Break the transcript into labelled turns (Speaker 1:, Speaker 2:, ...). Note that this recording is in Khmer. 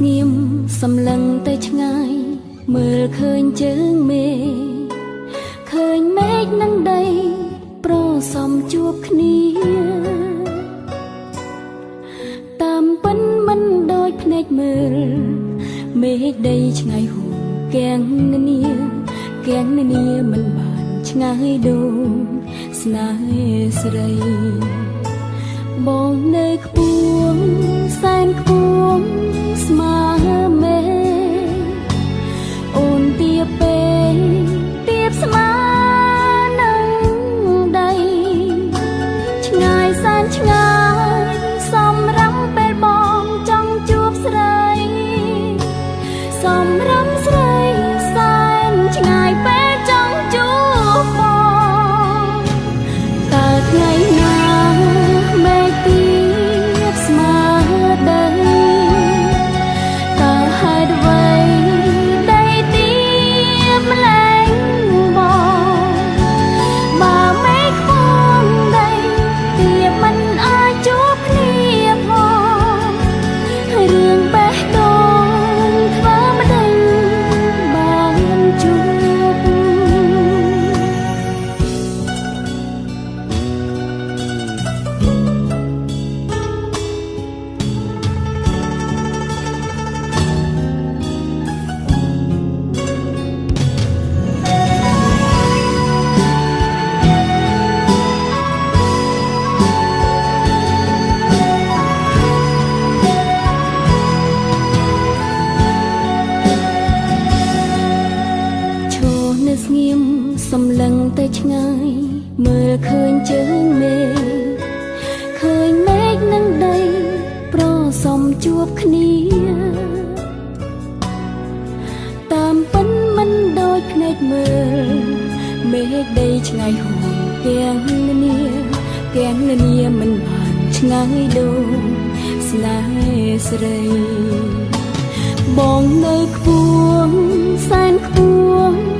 Speaker 1: ស្ងៀមសំឡឹងទៅឆ្ងាយមើលឃើញជើងមេឃឃើញមេឃនឹងដីប្រសំជួបគ្នាតាមពិនមិនដូចភ្នែកមើលមេឃដីឆ្ងាយហួសគៀងនាគៀងនាមិនបានឆ្ងាយដូចស្នេហ៍ស្រីបងនៅខ្ពស់សែនខ្ពស់ស្មើមេអូនទៀបពេទៀបស្មើនឹងដីឆ្ងាយសែនឆ្ងាយសំរំពេលបងចង់ជួបស្រីសំរំស្រីសែនឆ្ងាយពេលចង់ជួបបងតើថ្ងៃណាមេឃទៀបស្មើដីតើហេតុអ្វីដីទៀបម្លែងបងបើមេឃខ្ពងដីទៀបមិនអាចជួបគ្នាផងរឿងបេះដូងធ្វើម្ដេចបានជួប ឈរនៅស្ងៀមសំឡឹងទៅឆ្ងាយមើលឃើញជើងមេឃឃើញមេឃនឹងដីប្រសំជួបគ្នាតាមពិនមិនដូចភ្នែកមើលមេឃដីឆ្ងាយហួសគៀងនាគៀងនាមិនបានឆ្ងាយដូចស្នេហ៍ស្រីបងនៅខ្ពស់សែនខ្ពស់